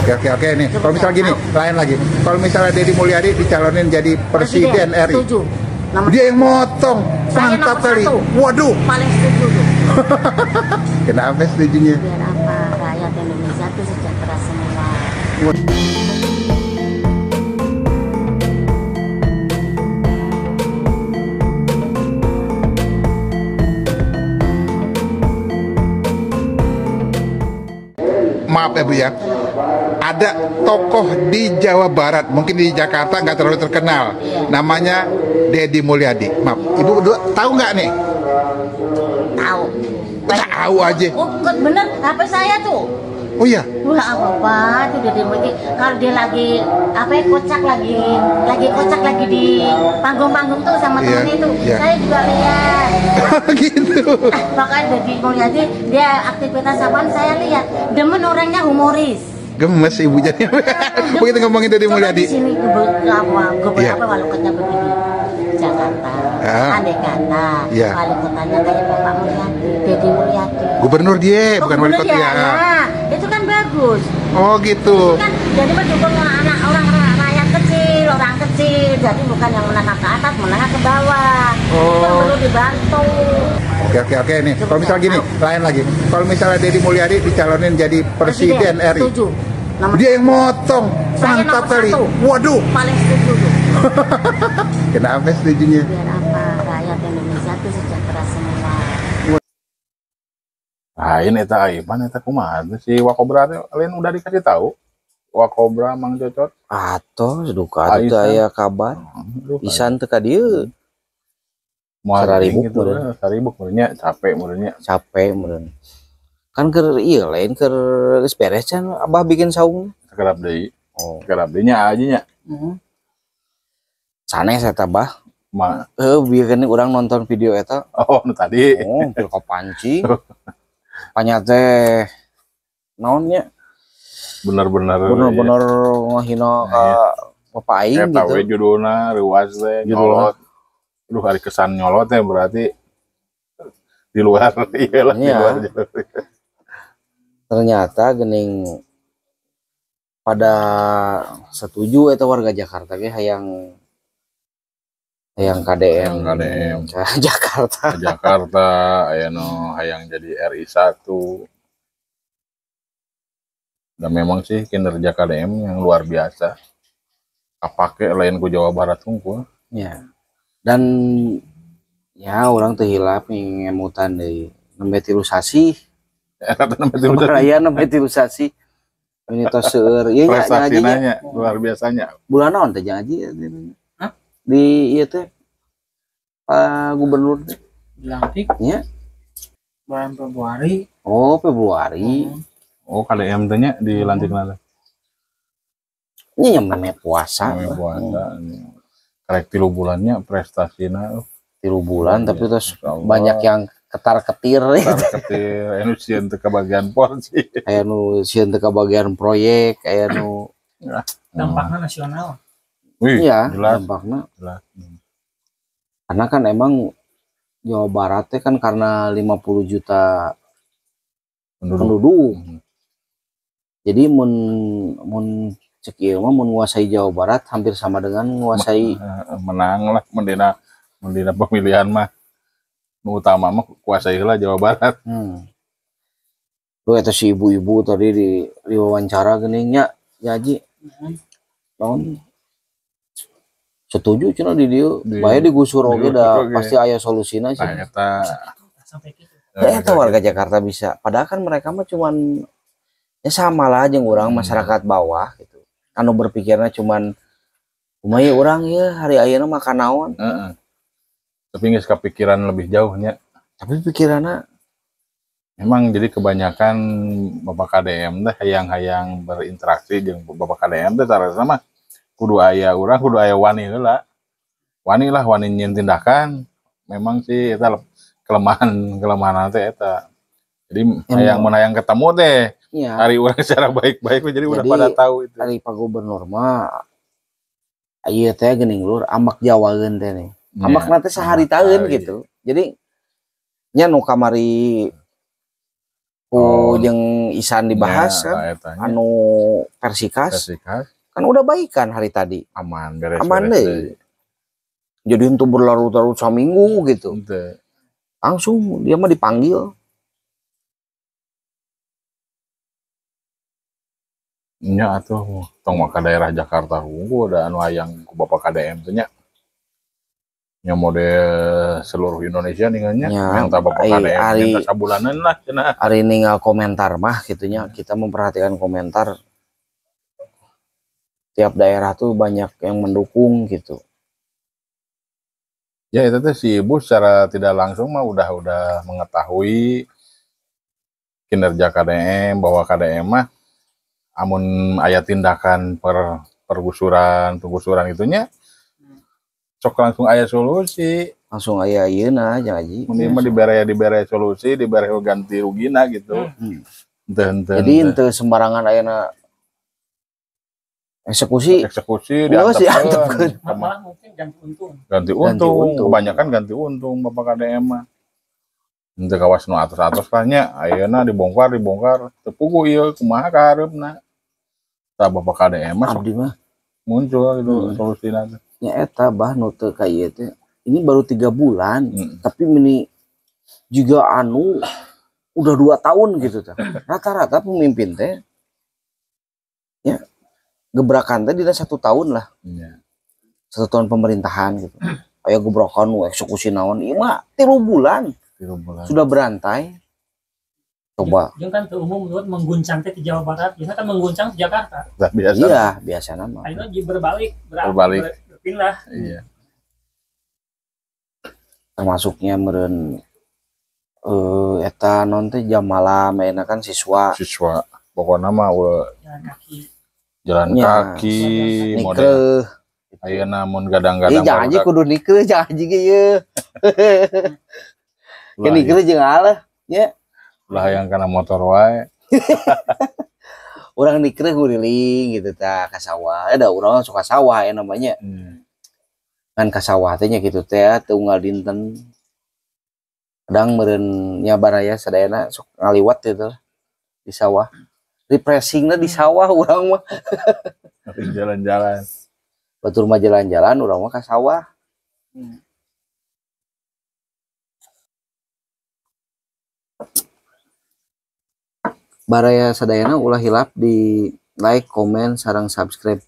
Oke, oke nih. Kalau misalnya gini, lain lagi. Kalau misalnya Deddy Mulyadi dicalonin jadi presiden RI. Setuju. Nomor Dia yang motong. Saya Mantap nomor kali. satu. Waduh. Paling setuju tuh. Kenapa setujunya? Biar apa? Rakyat Indonesia tuh sejahtera semua. Maaf ya, Bu, ya. Ada tokoh di Jawa Barat, mungkin di Jakarta nggak terlalu terkenal. Namanya Deddy Mulyadi. Maaf, Ibu berdua tahu nggak nih? Tahu. Tahu aja. Oh, bener, HP saya tuh. Oh iya. Wah, apa itu Deddy Mulyadi? Kalau dia lagi apa ya, kocak lagi kocak lagi di panggung-panggung tuh sama temennya itu. Saya juga lihat. Gitu. Makanya Deddy Mulyadi dia aktivitas apaan saya lihat. Demen orangnya humoris. Gemes ibu jadi. Begitu ngomongin Deddy Coba Mulyadi. di sini apa, Iya. apa wali kotanya begini. Jakarta. Andai kata wali kotanya kayak Bapak Mulyadi, Deddy Mulyadi. Gubernur dia, Oh, bukan wali gubernur kota ya. ya. Nah, itu kan bagus. Oh gitu. Itu kan jadi mendukung anak orang rakyat kecil, orang kecil. Jadi bukan yang menengah ke atas, menengah ke bawah. Itu Oh. perlu dibantu. Oke, nih. Kalau misalnya gini, lain lagi. Kalau misalnya Deddy Mulyadi dicalonin jadi presiden RI. Setuju. Nomor Dia yang motong. Saya Mantap nomor kali. satu. Waduh. Paling setuju tuh. Kenapa setujunya? Biar apa? Rakyat Indonesia tuh sejahtera semua. Lain eta Aipan eta kumaha teh si Wakobra teh lain udah dikasih tahu. Wakobra Mang Cocot. Atos duka atuh teu Aisan. aya kabar. Aduh, Isan teu ka dieu. moal Sararibuk gitu, meureun. saribuk meureun nya, capek meureun nya. Capek meureun. Kan keur ieu lain keur geus beres can Abah bikin saung. Sakedap deui. Oh, Sakedap deui nya aja nya. Sanes eta, Bah. Ma Heuh, bieu urang nonton video eta. Oh, nu tadi. Oh, hampir kapancing. Panya teh naon nya? Bener-bener Bener-bener ngahina ka bapak aing eta gitu. We judulna reuas teh Judulna. nyolot. Aduh, hari kesan nyolot teh berarti di luar iyalah di Iya. luar jalur. Ternyata gening pada setuju eta warga Jakarta ge hayang hayang KDM, Hayang KDM. ke Jakarta. Ke Jakarta aya nu hayang jadi RI 1. Dan memang sih kinerja KDM yang luar biasa. Kapake lain ku Jawa Barat hungkul. Ya. Dan ya urang teu hilap ngemutan deui nembe 3 sasih. Eta teh nembe 3 sasih. Baraya nembe 3 sasih. Ini tos seueur ieu nya nya haji nya. Prestasina luar biasanya. Bulan naon teh jang haji? Hah? Di ieu teh Pak Gubernur teh. Dilantik Nya. bulan Februari. Oh, Februari. Oh, KDM teh nya dilantik teh. Nya yang namanya puasa. Namanya puasa. Karek 3 bulannya prestasina. 3 bulan tapi terus Masya Allah. banyak yang ketar-ketir. Ketar-ketir, anu sieun teu kebagian porsi. Aya nu sieun teu kabagian proyek, aya nu Dampaknya nasional. Wih, iya, jelas, dampakna. Jelas. Karena kan emang Jawa Barat teh kan karena 50 juta Penduduk. Penduduk. Jadi mun mun cek ieu mah mun nguasai Jawa Barat hampir sama dengan nguasai Menang lah mendina mendina pemilihan mah. Nu utama mah kuasai heula Jawa Barat. Tuh eta si ibu-ibu tadi di diwawancara geuning nya, ya Haji. Naon? Setuju cenah di dieu, bae digusur oge Digusur da oge. Pasti aya solusina sih. Nah, eta Sampai gitu. Eta warga Jakarta bisa. Padahal kan mereka mah cuman ya sama lah jeung urang masyarakat bawah gitu. Anu berpikirnya cuman kumaha urang ya hari ayeuna makan naon. Heeh. Tapi geus kepikiran lebih jauhnya. Tapi pikiranna Memang jadi kebanyakan Bapak KDM teh hayang-hayang berinteraksi jeung Bapak KDM teh cara sama kudu aya urang kudu aya wani heula. Wani lah, wani nyieun tindakan. Memang sih eta kelemahan kelemahan teh eta. Jadi hayang mun hayang ketemu teh hari urang secara baik-baik jadi udah Jadi, pada tahu itu. Ari Pak Gubernur mah ieu teh geuning lur ambak Jawaeun teh nih. Ambak teh sahari taeun Sahari. Gitu. Jadi nya nu kamari Ku jeung Isan dibahas ya, kan anu Persikas. Kan udah baikan hari tadi. Aman beres. Aman deh. Jadi untuk berlarut-larut seminggu gitu. Ente. Langsung dia mah dipanggil. Nya atuh tong mah ka daerah Jakarta hungkul da anu hayang ku Bapak KDM teh nya. Nya model seluruh Indonesia ningalnya minta Bapak KDM minta sabulanan lah cenah. Ari ninggal komentar mah gitunya, kita memperhatikan komentar tiap daerah tuh banyak yang mendukung gitu. Ya itu tuh si ibu secara tidak langsung mah udah mengetahui kinerja KDM bahwa KDM mah amun aya tindakan pergusuran itunya sok langsung aya solusi, langsung aya ayeuna aja haji. Mun mah dibere solusi, dibere ganti rugina gitu. Henteu. Jadi henteu sembarangan ayeuna eksekusi diantepkeun. Malah mungkin ganti untung. Ganti untung, kebanyakan ganti untung Bapak KDM mah. Henteu kawas nu atos-atos lah nya, ayeuna dibongkar teu puguh ieu kumaha kahareupna. Tah Bapak KDM mah abdi mah muncul gitu solusina teh. Nya eta bah nu teu ka ieu teh. Ini baru 3 bulan, tapi meni juga anu udah 2 tahun gitu tah. Rata-rata pemimpin teh ya gebrakan teh dina 1 tahun lah. Iya. 1 tahun pemerintahan gitu. Aya gebrakan nu eksekusi naon ieu mah 3 bulan. 3 bulan. Sudah berantai. Coba. Jeung kan teu umum menurut mengguncang teh di Jawa Barat, biasa kan mengguncang di Jakarta. Nah, biasa. Iya, biasa nama. Ayeuna berbalik, berpindah. Iya. Termasuknya meureun eta non teh jam malam ayeuna kan siswa. Siswa. Pokona mah ulah jalan kaki. Jalan kaki model. Ayeuna mun gadang-gadang. Ih, jangan aja kudu nikreuh, jangan aja ge ieu. Ke nikreuh jeung alah nya. Ulah hayang kana motor wae. Urang nikreuh nguriling gitu tah ka sawah. Da urang suka sawah ya namanya. Kan ka sawah teh nya kitu teh teu unggal dinten. Kadang meureun nya baraya sadayana sok ngaliwat gitu di sawah. Refreshingna di sawah urang mah. Jalan-jalan. Batur mah jalan-jalan urang mah ka sawah. Baraya sadayana ulah hilap di like, komen, sareng subscribe